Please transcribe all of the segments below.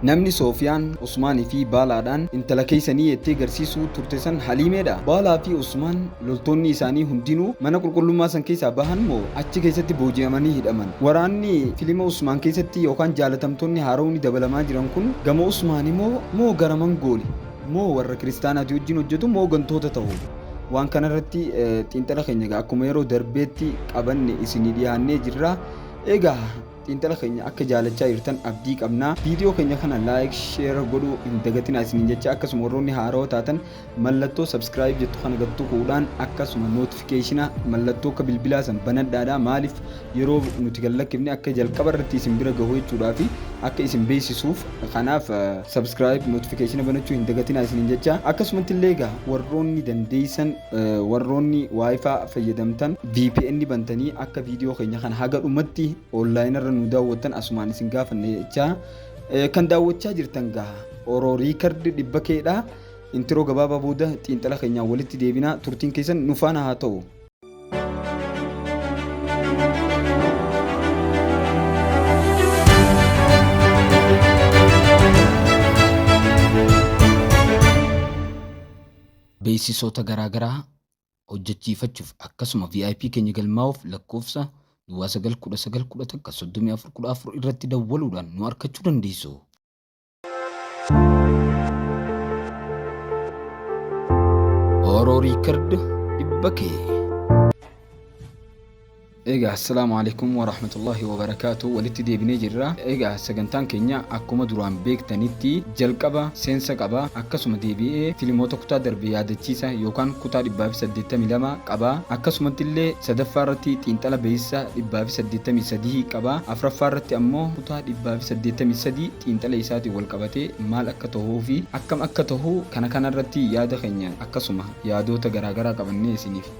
Namni Soofiyaan Usmaanii fi Baalaadhaan intala keeysanii jettee garsiisuu turte san Haliimeedha. Baalaa fi Usmaan loltoonni isaanii hundinuu mana qulqullummaa san keessaa bahan moo achi keessatti booji'amanii hidhaman? Waraanni filima Usmaan keessatti yookaan jaalatamtoonni haarawni dabalamaa jiran kun gama Usmaani moo moo gara Mangooli moo warra kiristaanaati wajjin hojjetu moo gantoota ta'u? Waan kanarratti xiinxala keenya egaa akkuma yeroo darbeetti qabanne isinii dhiyaannee jirra. Egaa Xiinxala keenya akka jaalachaa jirtan abdii qabna. Viidiyoo keenya kana like, share godhuu hin dagatinaa isiniin jecha akkasuma warroonni haarawa taatan mallattoo subscribe jettu kana gad tuquudhaan akkasuma notification mallattoo akka bilbilaa san banadhaadha. Maaliif yeroo nuti gad lakkifne akka jalqaba irratti isin bira gahu jechuudhaafi akka isin beeksisuuf kanaaf subscribe notification banachuu hin dagatinaa isiniin jecha akkasumatti illee egaa warroonni dandeessan warroonni wifi fayyadamtan VPN bantanii akka viidiyoo keenya kana haga dhumatti online irra nu daawwattan asumaan isin gaafanne jechaa kan daawwachaa jirtan gaa Oro Record dhibba keedha. Intiroo gabaabaa booda xiinxala keenyaan walitti deebina turtiin keessan nu faana haa ta'u. Beeksisoota garaagaraa hojjechiifachuuf akkasuma VIP keenya galmaa'uuf lakkoofsa duwwaa 9 19 11 34 14 irratti dawwaluudhaan nu arkachuu dandeessu. Oro Record dhibba kee. Egaa assalaamu alaikum warahmatullahi wabarakaatu walitti deebinee jirra. Egaa sagantaan keenya akkuma duraan beektanitti jalqaba seensa qaba akkasuma deebi'ee filimoota kutaa darbe yaadachiisa yookaan kutaa 182 qaba akkasumatti illee sadaffaa irratti xiinxala beeksisa 183 qaba afraffaa irratti ammoo kutaa 183 xiinxala isaatiin wal qabatee maal akka tahuu fi akkam akka tahu kana kana irratti yaada keenya akkasuma yaadoota garaagaraa qabannee isiniif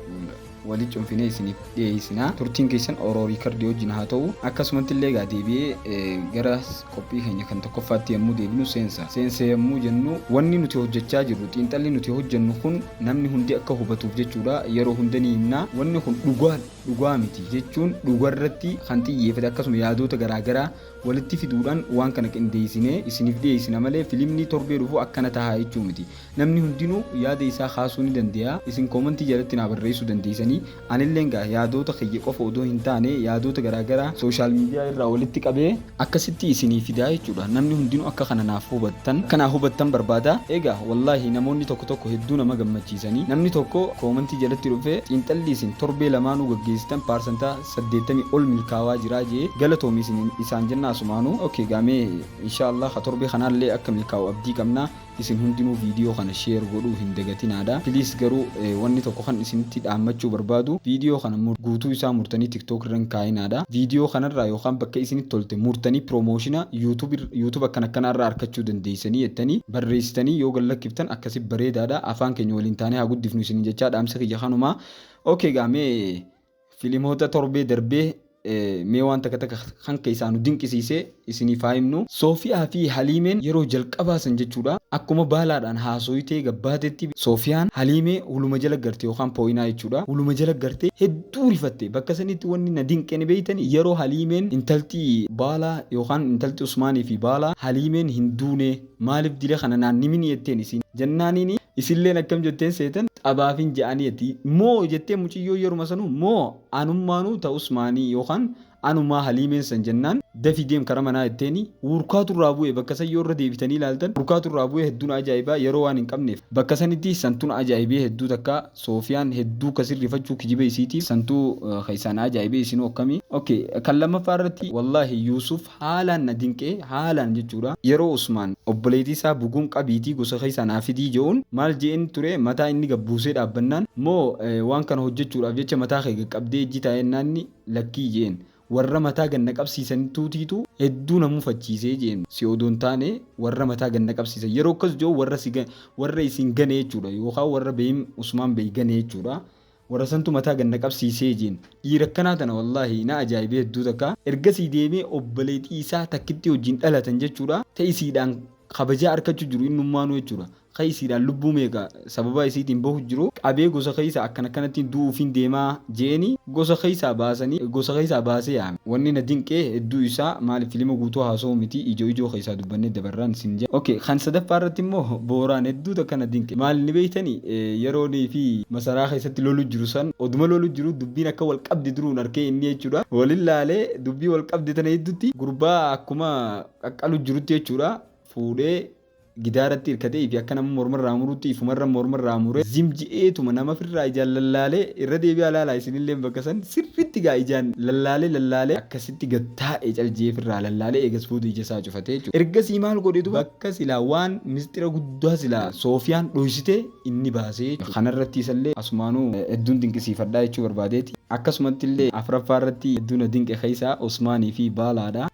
wali cunfinee isiniif dhiyeessina. Turtiin keessan Oro Record wajjin haa ta'u. Akkasumatti illee egaa deebi'ee gara qophii keenya kan tokkoffaatti yommuu deebinu seensa. Seensa yommuu jennu wanni nuti hojjechaa jirru xiinxalli nuti hojjennu kun namni hundi akka hubatuuf jechuudha. Yeroo hunda ni himna. Wanni kun dhugaa dhugaa miti jechuun dhugarratti kan xiyyeeffate akkasuma yaadoota garaa garaa walitti fiduudhaan waan kana qindeessinee isiniif dhiyeessina malee filimni torbee dhufu akkana taha jechuu miti. Namni hundinuu yaada isaa kaasuu ni dandeya. Isin koomantii jalatti naa barreessuu dandeessanii. Anilleen gaa yaadoota kiyya qofa odoo hin taane yaadoota garaa garaa social media irraa walitti qabee akkasitti isinii fidaa jechuudha. Namni hundinuu akka kana naaf hubattan akka naa hubattan barbaada. Egaa wallaahi namoonni tokko tokko hedduu nama gammachiisanii. Namni tokko koomantii jalatti dhufee xiinxalli isin torbee lamaanuu gaggeessitan paarsantaa 80 ol milkaawaa jiraa je'e galatoomi isiniin isaan jenna asumaanuu. Ok gaa mee inshaa Allah ka torbee kanaallee akka milkaa'u abdii qabna. Isin hundinuu video kana share godhuu hin dagatinaadha please garuu wanni tokko kan isinitti dhaammachuu barbaadu video kana guutuu isaa murtanii tiktok irra hin kaa'inaadha video kanarraa yookaan bakka isinitti tolte murtanii promotiona youtube youtube akkana akkanaa irraa arkachuu dandeessanii jettanii barreessitanii yoo gad lakkiftan akkasi bareedaadha afaan keenya waliin taanee haa guddifnu isinin jechaa dhaamsa kiyya kanumaa okay gaa mee Filimoota torbee darbee mee waan takka takka kan keessaa nu dinqisiise isiniif haa himnu. Soofiyaa fi Haliimeen yeroo jalqabaa san jechuudha akkuma baalaadhaan haasooytee gabbaatetti Soofiyaan Haliimee huluma jala garte yookaan pooyinaa jechuudha. Huluma jala garte hedduu rifatte. Bakka sanitti wanni na dinqe ni beeytani yeroo Haliimeen intalti Baalaa yookaan intalti Usmaanii fi Baalaa Haliimeen hin duune maaliif dila kana naan nimini jetteen isiin jennaaniini Isilleen akkam jetteen seetan xabaafin je'anii jetti. Moo jettee muciyyoo yeruma sanuu moo anummaanuu ta Usmaanii yookaan anumaa Haliimeen san jennaan dafii deem kara manaa jetteeni hurkaatu irraa bu'e bakka san yoo irra deebitanii ilaaltan hurkaatu irraa bu'e hedduu na ajaa'ibaa yeroo waan hin qabneef bakka sanitti santu na ajaa'ibee hedduu takka Soofiyaan hedduu kasin rifachuu kijiba isiitiif santu keessaa na ajaa'ibee isinuu akkamii ok kan lammaffaa irratti wallaahi Yuusuf haalaan na dinqe haalaan jechuudha yeroo Usmaan obboleetii isaa buguun qabiitii gosa keessaa naa fidii je'uun maal je'een ture mataa inni gad buusee dhaabbannaan moo waan kana hojjechuudhaaf jecha mataa kee gad qabdee ejjitaa jennaanni lakkii je'een warra mataa gad na qabsiisanituutiitu hedduu na mufachiisee je'een si odoo hin taane warra mataa gad na qabsiisan yeroo akkas je'u warra si warra isin gane jechuudha yookaan warra beeyim Usmaan beey gane jechuudha Warra santu mataa gad na qabsiisee jeen. Dhiira akkanaa tana wallaahi na ajaa'ibee hedduu takka. Ergasii deemee obboleetii isaa takkittii wajjin dhalatan jechuudha. Ta isiidhaan kabajaa arkachu jiru innummaanuu jechuudha. Ka isiidhaan lubbuu meeqa sababa isiitiin bahu jiru qabee gosa keessa akkana akkanattiin du'uufiin deemaa jeeni gosa keessaa baasanii gosa keessaa baasee yaame. Wanni na dinqee hedduu isaa maali filima guutuu haasa'uu miti, ijoo ijoo keessaa dubbannee dabarraan sin jedha. Okay, kan sadaffaa irratti immoo Booraan hedduu takka na dinqe. Maali ni beektani, yeroonii fi masaraa keessatti lolu jiru san oduma lolu jiru dubbiin akka wal qabde duruun arkee inni jechuudha. Walin laalee dubbii wal qabde tana hedduutti gurbaa akkuma qaqqalu jirutti jechuudha fuudhee gidaaratti hirkatee fi akka nama mormarraa murutti ifumarra mormarraa muree zimji'eetuma nama firraa ijaan lallaalee irra deebi'aa laalaa. Isinillee bakka san sirritti gaa ijaan lallaalee lallaalee akkasitti gad taa'e caljee firraa lallaalee eegas booda ija isaa cufatee jechuudha. Ergasii maal godhe duba bakka silaa waan mistira guddaa silaa Soofiyaan dhoysite inni baasee jechuudha. Kanarratti isallee asumaanuu hedduun dinqisiifadhaa jechuu barbaadeeti. Akkasumatti illee afraffaa irratti hedduu na dinqe keessaa Usmaanii fi Baalaadha.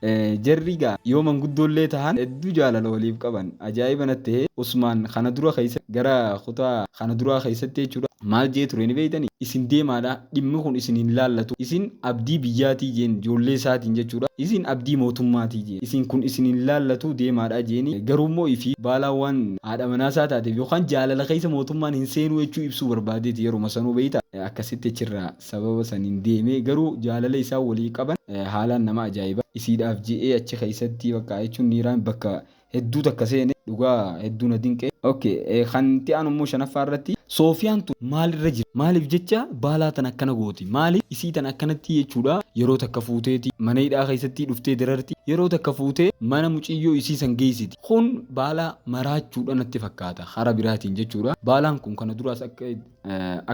Jarri gaa yoo manguddoollee tahan hedduu jaalala waliif qaban. Ajaa'iba natti tahe. Usmaan kana dura keessa gara kutaa kana duraa keessatti jechuudha. Maal jee ture ni beektanii? Isin deemaadha, dhimmi kun isin hin laallatu. Isin abdii biyyaatii jeen ijoollee isaatiin jechuudha. Isin abdii mootummaatii jeen. Isin kun isin hin laallatu, deemaadha jeeni. Garuu immoo ifii Baalaan waan haadha manaa isaa taateef yookaan jaalala keessa mootummaan hin seenuu jechuu ibsuu barbaadeeti yeruma sanuu beektaa. Akkasitti achirraa sababa saniin deeme, garuu jaalala isaan walii qaban haalaan nama ajaa'iba. Isiidhaaf je'ee achi keessatti bakka jechuun niiraan bakka hedduu takka seene, dhugaa hedduu na dinqe. Ok, kan itti aanu immoo shanaffaa irratti Soofiyaan tun maalirra jira? Maaliif jecha Baalaa tana akkana gooti? Maaliif isii tana akkanatti jechuudha yeroo takka fuuteeti mana hidhaa keessatti dhuftee dararti, yeroo takka fuutee mana muciyyoo isii san geessiti. Kun Baalaa maraachuudha natti fakkaata hara biraatiin jechuudha. Baalaan kun kana duraas akka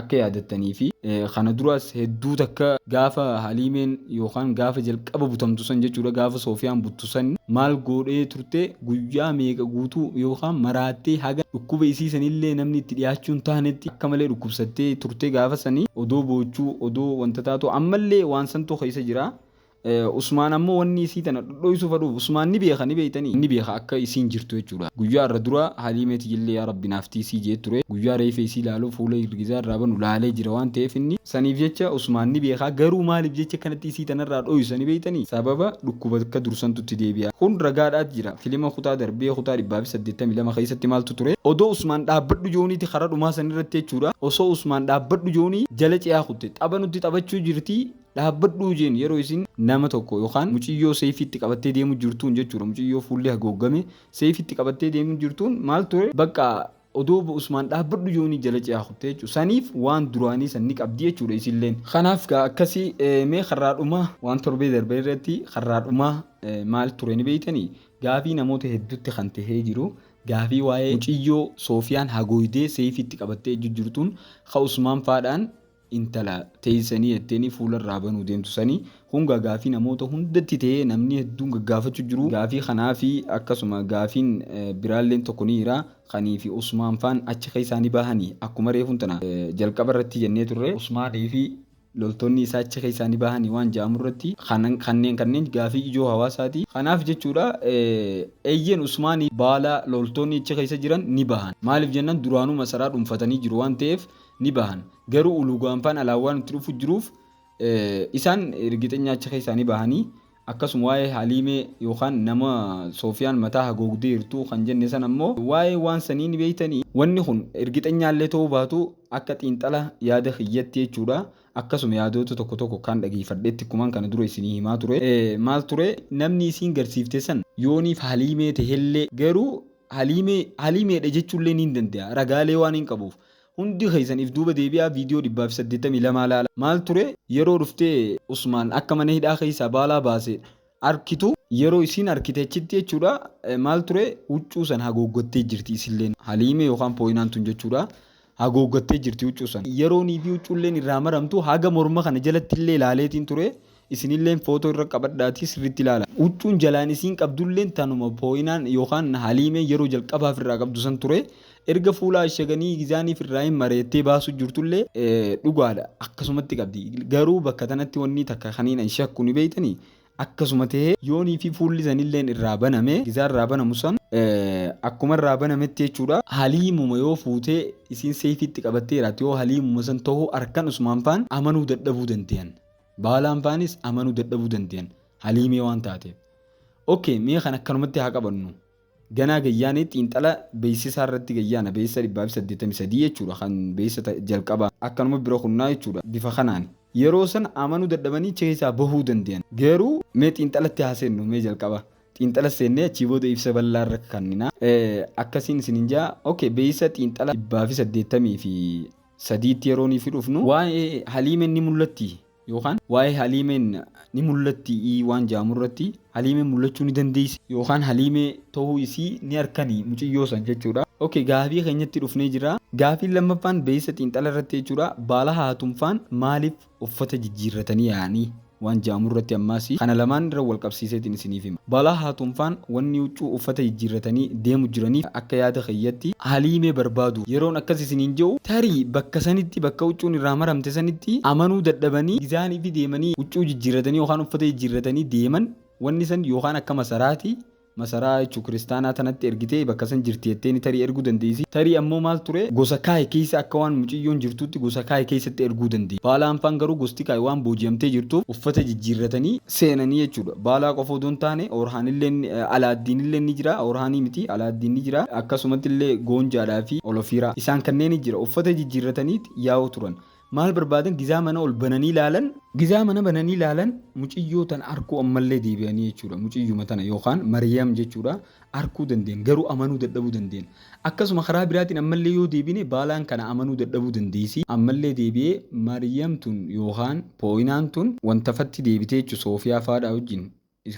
akka yaadattanii fi kana duraas hedduu takka gaafa Haliimeen yookaan gaafa jalqaba butamtu san jechuudha, gaafa Soofiyaan buttu san maal goodhee turte? Guyyaa meeqa guutuu yookaan maraattee haga dhukkuba isii sanillee namni itti dhiyaachuu hin taanetti akka malee dhukkubsattee turte. Gaafa sanii odoo boochuu odoo wanta taatu ammallee waan santu keessa jira. Usmaan ammoo wanni isii tana dhodhoysuu fadhuuf Usmaan ni beeka, ni beeytanii, ni beeka akka isiin jirtu jechuudha. Guyyaa irra dura Haliimee tiyyillee yaa Rabbi naaf tiisii jee ture. Guyyaa reefa isii laalu fuula Irgizaa irraa banu laalee jira waan ta'eef inni saniif jecha Usmaan ni beeka. Garuu maaliif jecha akkanatti isii tanarraa dhoysa ni beeytanii? Sababa dhukkuba akka dursantu itti deebi'a. Kun ragaadhaat jira. Filima kutaa darbee kutaa 182 keessatti maaltu ture? Odoo Usmaan dhaabbadhu jooniiti karaa dhumaa sanirratti jechuudha. Osoo Usmaan dhaabbadhu joonii jala ce'aa kutte. Tapha nutti taphachuu jirti, dhaabbadhuu jeen. Yeroo isin nama tokko yookaan muciyyoo seefiitti qabattee deemu jirtuun jechuudha, muciyyoo fuulli hagoogame seefiitti qabattee deemu jirtuun maal ture? Bakka odoo Usmaan dhaabbadhu joonii jala ce'aa kutte jechuudha. Saniif waan duraanii san ni qabdi jechuudha isilleen. Kanaaf gaa akkasii. Mee karraa dhumaa waan torbee darbe irratti karraa dhumaa maal ture ni beeytanii? Gaafii namoota hedduutti kan tahee jiru, gaafii waa'ee muciyyoo Soofiyaan hagooydee seefiitti qabattee ejju jirtuun ka Usmaan faadhaan intala teeysanii jetteeni fuula irraa banuu deemtu sanii. Kun gaa gaafii namoota hundatti tahee namni hedduun gaggaafachuu jiru. Gaafii kanaa fi akkasuma gaafiin biraalleen tokko ni jira. Kanii fi Usmaan faan achi keessaa ni bahanii? Akkuma reefuun tana jalqaba irratti jennee turre, Usmaanii fi loltoonni isaa achi keessaa ni bahanii waan ja'amu irratti kanneen gaafii ijoo hawaasaati. Kanaaf jechuudha, eeyyeen, Usmaanii, Baalaa, loltoonni achi keessa jiran ni bahan. Maaliif jennaan duraanuu masaraa dhuunfatanii jiru waan ta'eef ni bahan. Garuu Ulugaanfaan alaa waan itti dhufu jiruuf isaan rigixenya achi keessaa ni bahanii. Akkasuma waa'ee Haliimee yookaan nama Soofiyaan mataa hagoogdee jirtu kan jenne san ammoo waa'ee waan sanii ni beektanii. Wanni kun ergixenyaallee ta'uu baatu akka xiinxala yaada kiyyatti jechuudha. Akkasuma yaadoota tokko tokko kan dhageeffadhetti akkumaan kana dura isinii himaa ture. Maal ture? Namni isiin garsiifte san yooniif Haliimee tahellee garuu Haliimee Haliimeedha jechuullee ni danda'a. Ragaalee waan hin qabuuf. Hundi keessan if duuba deebi'aa viidiyoo 182 laala. Maal ture? Yeroo dhuftee Usmaan akka mana hidhaa keessaa Baalaa baase arkitu, yeroo isiin arkite achitti jechuudha, maal ture? Huccuu san hagooggattee jirti isilleen. Haliimee yookaan Pooyinaan tun jechuudha. Hagooggattee jirti huccuu san. Yeroonii fi huccuulleen irraa maramtu haga morma kana jalatti illee ilaaleetiin ture. Isinilleen footoo irra qabadhaatii sirriitti ilaala. Huccuun jalaan isiin qabdulleen tanuma Pooyinaan yookaan Haliimeen yeroo jalqabaaf irraa qabdu san ture. Erga fuula ashaganii gizaaniif irraa hin mareettee baasuu jirtullee dhugaadha akkasumatti qabdi. Garuu bakka tanatti wanni takka kaniin an shakku ni beeytanii? Akkasuma tahee yoonii fi fuulli sanilleen irraa baname, gizaa irraa banamu san akkuma irraa banametti jechuudha. Haliimuma yoo fuutee isiin seeyfiitti qabattee jiraatti yoo Haliimuma san tahuu harkan Usmaan faan amanuu dadhabuu dandayan. Baalaan faanis amanuu dadhabuu dandayan Haliimee waan taateef. Okay, mee kan akkanumatti haa qabannu. Ganaa gayyaanee xiinxala beeksisaa irratti gayyaana beeksisa 183 jechuudha kan beeksisa jalqabaa akkanuma bira kunnaa jechuudha bifa kanaan. Yeroo san amanuu dadhabanii achi keessaa bahuu danda'an. Garuu mee xiinxalatti haa seennu mee jalqaba. Xiinxala seennee achii booda ibsa bal'aa irra kannina. Akkasiin isinin jaa okay beeksisa xiinxala 183tti yeroo ni fi dhufnu waa'ee Haliimeen ni mul'atti yookaan waa'ee Haliimeen ni mul'atti waan jaamu irratti Haliimeen mul'achuu ni dandeessi yookaan Haliimee ta'uu isii ni harkanii muciyyoo san jechuudha. Okay, gaafii keenyatti dhufnee jira. Gaafiin lammaffaan beeksisa xiinxala irratti jechuudha. Baala haatumfaan maaliif uffata jijjiirratanii yaa'anii waan jaamu irratti ammaas kana lamaan irra wal qabsiiseetiin isiniif hima. Balaa haatumfaan wanni huccuu uffata jijjiirratanii deemu jiraniif akka yaada kiyyatti Haliimee barbaadu. Yeroon akkas isiniin jedhu tarii bakka sanitti bakka huccuun irraa maramte sanitti amanuu dadhabanii gizaanii fi deemanii huccuu jijjiirratanii yookaan uffata jijjiirratanii deeman wanni san yookaan akka masaraati masaraa jechuun kiristaanaa tanatti ergitee bakka san jirti jettee ni tarii erguu dandeessi. Tarii ammoo maal ture gosa kaaye keessa akka waan mucayyoon jirtutti gosa kaaye keessatti erguu dandeessi. Baalaan faan garuu gosti kaaye waan booji'amtee jirtuuf uffata jijjiirratanii seenanii jechuudha. Baalaa qofa odoo hin taane Orhaanillee Alaaddiinillee ni jira. Orhaanii miti Alaaddiin ni jira. Akkasumatti illee Goonjaadhaa fi Olofiiraa isaan kanneen jira. Uffata jijjiirratanii yaa'u turan. Maal barbaadan gizaa mana ol bananii ilaalan gizaa mana bananii ilaalan muciyyoo tana arkuu ammallee deebi'anii jechuudha. Muciyyuma tana yookaan Mariyam jechuudha arkuu dandeen garuu amanuu dadhabuu dandeen. Akkasuma karaa biraatiin ammallee yoo deebine baalaan kana amanuu dadhabuu dandeessi. Ammallee deebi'ee Mariyam tun yookaan pooyinaan tun wanta fatti deebitee jechuudha Soofiyaa faadhaa wajjin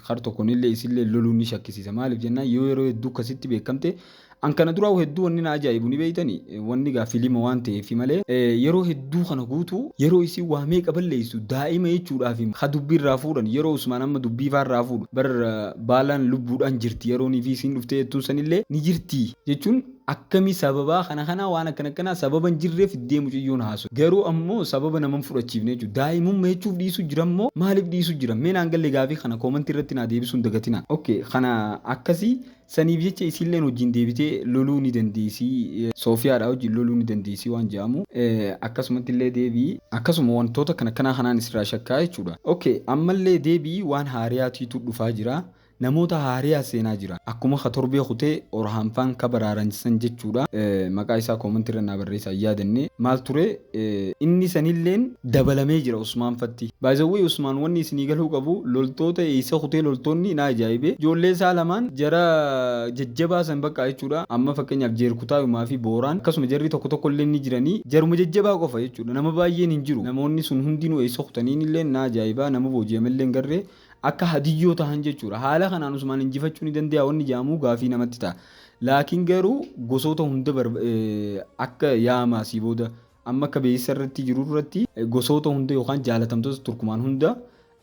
kar tokkonillee isillee loluun ni shakkisiisa. Maaliif jennaan yoo yeroo hedduu akkasitti beekamte an kana duraa hedduu wanni na ajaa'ibu ni beeytani wanni gaa filima waan ta'eef malee yeroo hedduu kana guutuu yeroo isin waa meeqa balleessu daa'ima jechuudhaaf ha dubbii irraa fuudhan yeroo Usmaan amma dubbii faa irraa fuudhu bar baalaan lubbuudhaan jirti yeroo fi isin dhuftee jettuun sanillee ni jirti jechuun akkamii sababaa kana kana waan akkana akkanaa sababa hin jirreef fiddee mucayyoon haasu garuu ammoo sababa nama hin fudhachiifne jechuudha daa'imummaa jechuuf dhiisu jira immoo maaliif dhiisu jira mee naan galle gaafii kana koomantii irratti naa deebisuun dagatina okay kana akkasii saniif jecha isiilleen wajjin deebitee loluu ni dandeessi Soofiyaadha wajjin loluu ni dandeessi waan jedhamu akkasumatti illee deebii akkasuma wantoota kana kanaa kanaan isirraa shakkaa jechuudha okay ammallee deebii waan haariyaatiitu dhufaa jira. Namoota haariyaa seenaa jira. Akkuma ka torbee kutee Orhaanfaan ka baraaransan jechuudha. Maqaa isaa koomantii irra naa barreessaa hin yaadanne. Maal ture inni sanilleen dabalamee jira Usmaan fatti. By the way Usmaan wanni isinii galuu qabu loltoota eessa kutee loltoonni na ajaa'ibe. Ijoollee isaa lamaan jara jajjabaa san bakka jechuudha. Amma fakkeenyaaf Jeerkutaayumaa fi Booraan akkasuma jarri tokko tokko illee ni jiranii jaruma jajjabaa qofa jechuudha. Nama baay'een hin jiru. Namoonni sun hundinuu eessa kutaniin illee na ajaa'iba nama booji'amellee hin garree. Akka hadiyyoo tahan jechuudha. Haala kanaan Usmaan injifachuu ni danda'a wanni jedhamu gaafii namatti ta'a. Laakiin garuu gosoota hunda akka yaamaa asii booda amma akka beeksisa irratti jiru irratti gosoota hunda yookaan jaalatamtoota Turkumaan hunda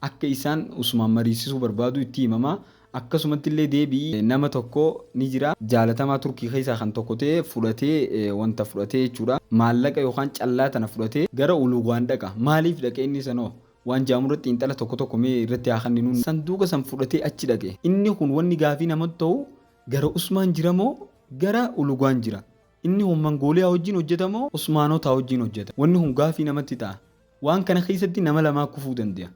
akka isaan Usmaan mariisisuu barbaadu itti himama. Akkasumatti illee deebii nama tokko ni jira jaalatamaa Turkii keessaa kan tokko ta'e fudhatee wanta fudhatee jechuudha. Maallaqa yookaan callaa tana fudhatee gara Ulugaan dhaqa. Maaliif dhaqe inni sanoo? Waan jaamu irratti xiinxala tokko tokko mee irratti haa kanninu. Sanduuqa san fudhatee achi dhaqe. Inni kun wanni gaafii namatti ta'u gara Usmaan jira moo gara Ulugaan jira? Inni kun Mangooliyaa wajjin hojjeta moo Usmaanotaa wajjin hojjeta? Wanni kun gaafii namatti ta'a. Waan kana keessatti nama lamaa kufuu danda'a.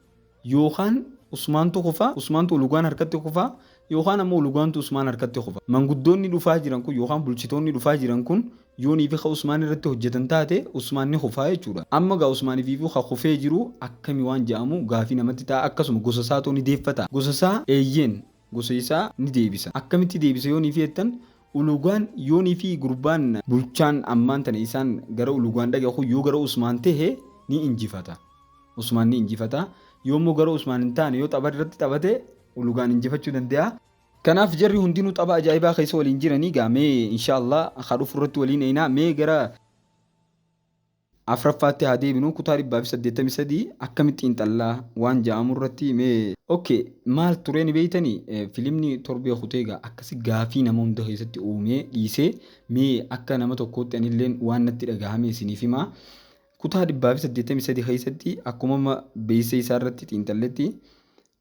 Yookaan Usmaantu kufa, Usmaantu Ulugaan harkatti kufa, yookaan ammoo Ulugaantu Usmaan harkatti kufa. Manguddoonni dhufaa jiran kun yookaan bulchitoonni dhufaa jiran kun yoonii fi ka Usmaan irratti hojjetan taate Usmaan ni kufaa jechuudha. Amma gaa Usmaan fi ka kufee jiru akkami waan jedhamu gaafii namatti ta'a. Akkasuma gosa isaatoo ni deeffata. Gosa isaa eeyyeen gosa isaa ni deebisa. Akkamitti deebisa yoonii fi jettan Ulugaan yoonii fi gurbaan bulchaan ammaan tana isaan gara Ulugaan dhaqe kun yoo gara Usmaan tahe ni injifata. Usmaan ni injifata. Yoommoo gara Usmaan hin taane yoo tapha irratti taphate Ulugaan injifachuu danda'a. Kanaaf jarri hundinuu tapha ajaa'ibaa keessa waliin jiranii gaa mee inshaallah haa dhufu irratti waliin eenaa mee gara afraffaatti haa deebinu kutaa 183 akkamitti xiinxallaa waan ja'amu irratti mee okay maal ture ni beeytanii filimni torbee kutee gaa akkasi gaafii nama hunda keessatti uumee dhiisee mee akka nama tokkootti anilleen waan natti dhagahame isiniif himaa. Kutaa 183 keessatti akkuma beeksisa isaa irratti xiinxalletti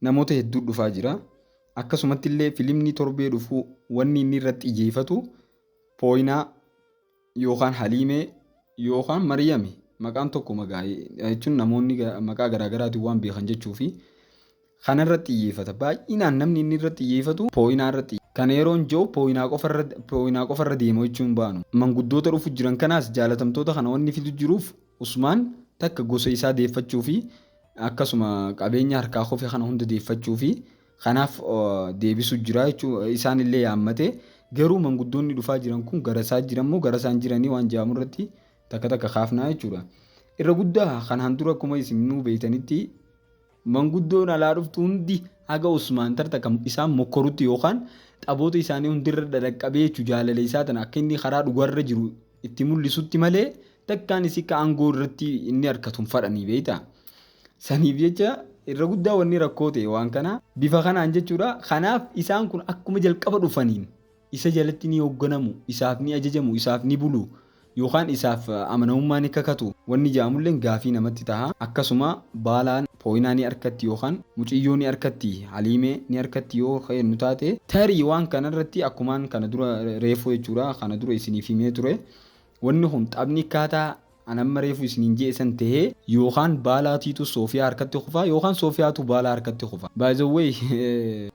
namoota hedduu dhufaa jira. Akkasumatti illee filimni torbee dhufu wanni inni irratti xiyyeeffatu pooyinaa yookaan Haliimee yookaan Mariyami maqaan tokko maqaa jechuun namoonni maqaa garaagaraatiin waan beekan jechuu fi kanarratti xiyyeeffata. Baay'inaan namni inni irratti xiyyeeffatu pooyinaa irratti. Kana yeroon jiru pooyinaa qofarra deemu jechuun baanu. Manguddoota dhufu jiran kanaas jaalatamtoota kana wanni fidu jiruuf Usmaan takka gosa isaa deeffachuu fi akkasuma qabeenya harkaa kofe kana hunda deeffachuu fi kanaaf deebisu jira jechuudha. Isaan illee yaammate garuu manguddoonni dhufaa jiran kun gara isaa jiran moo gara isaan jiranii waan jedhamu irratti takka takka kaafnaa jechuudha. Irra guddaa kanaan dura akkuma isin nuu beektanitti manguddoon alaa dhuftu hundi haga Usmaan tarta isaan mokkorutti yookaan xaboota isaanii hundirra dhadhaqqabee jechuu jaalala isaa tana akka inni karaa dhugarra jiru itti mul'isutti malee takkaan isii ka aangoo irratti inni harkatu hin fadhanii beektaa. Saniif jecha irra guddaa wanni rakkoo ta'e waan kana bifa kanaan jechuudha. Kanaaf isaan kun akkuma jalqaba dhufaniin isa jalatti ni hoogganamu, isaaf ni ajajamu, isaaf ni bulu yookaan isaaf amanamummaa ni kakatu. Wanni jedhamullee gaafii namatti taha. Akkasuma baalaan pooyinaa ni harkatti yookaan muciyyoo ni harkatti, haliimee ni harkatti yoo kennu taate tarii waan kanarratti akkumaan kana dura reefuu jechuudha. Kana dura isiniif himee ture. Wanni kun taphni akkaataa anamma reefu isiniin jee san tahee yookaan baalaatiitu Soofiyaa harkatti kufaa yookaan Soofiyaatu baalaa harkatti kufa. By the way,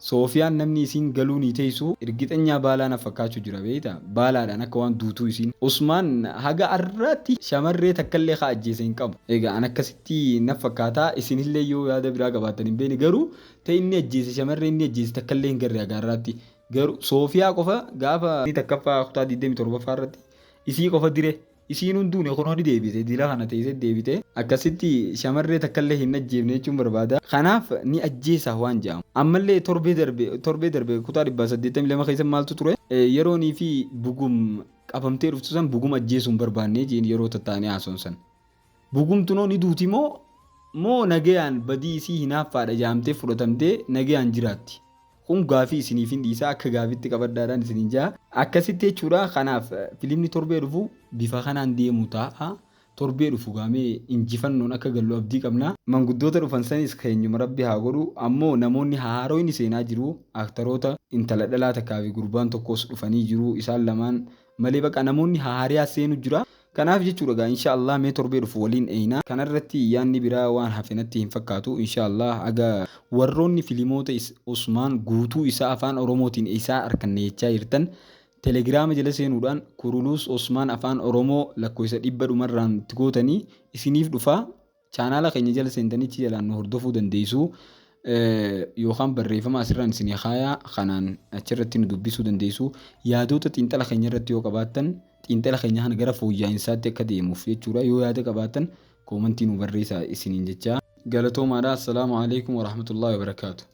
Soofiyaan namni isiin galuu ni teessu irgixanyaa baalaa na fakkaachuu jira beektaa? Baalaadhaan akka waan duutuu isiin. Usmaan haga arraatti shamarree takkallee haa ajjeese hin qabu. Egaa an akkasitti na fakkaataa, isinillee yoo yaada biraa qabaattan hin beekne, garuu ta'e inni ajjeese shamarree inni ajjeese takkallee hin garre haga arraatti. Garuu Soofiyaa qofa gaafa takkaffaa kutaa 27ffaa irratti isii qofa dire. Isiin hunduun kunoo ni deebite, dila kana teessee deebite. Akkasitti shamarree takkallee hin ajjeefne jechuun barbaada. Kanaaf ni ajjeesa waan jedhamu. Ammallee torbee darbe kutaa 182 keessa maaltu ture? Yeroonii fi bugum qabamtee dhuftu san bugum ajjeesuu hin barbaanne jeen yeroo tattaanee haasa'uun san. Bugumtunoo ni duuti moo nagayaan badii isii hinaaffaadha jaamtee fudhatamtee nagayaan jiraatti? Kun gaafii isiniif hin dhiisaa, akka gaafitti qabaddaadhaan isiniin jaa. Akkasitti jechuudha. Kanaaf filimni torbee dhufu bifa kanaan deemu ta'a. Torbee dhufu gaamee injifannoon akka gallu abdii qabna. Manguddoota dhufan sanis keenyuma rabbi haa godhu. Ammoo namoonni haaroonni seenaa jiru. Aktaroota intala dhalaa takkaa fi gurbaan tokkos dhufanii jiru. Isaan lamaan malee baqa namoonni haariyaa seenu jira. Kanaaf jechuudha gaa insha Allah mee torbee dhufu waliin eeyna. Kanarratti yaanni biraa waan hafe natti hin fakkaatu. Insha Allah aga warroonni filimoota Usmaan guutuu isaa afaan Oromootiin isaa harkanne jechaa jirtan Telegiraama jala seenuudhaan Kuruluus Osmaan afaan Oromoo lakkoofsa 100 dhumarraan itti gootanii isiniif dhufaa. Chaanaala keenya jala seentanii achi jalaan nu hordofuu dandeessu. Yookaan barreeffama asirraan isinii kaayaa kanaan achirratti nu dubbisuu dandeessu. Yaadota xiinxala keenya irratti yoo qabaattan, xiinxala keenya kana gara fooyya'insaatti akka deemuuf jechuudha. Yoo yaada qabaattan koomantii nu barreessaa isiniin jecha. Galatoomaadha. Assalaamu alaikum warahmatullahi wabarakaatu.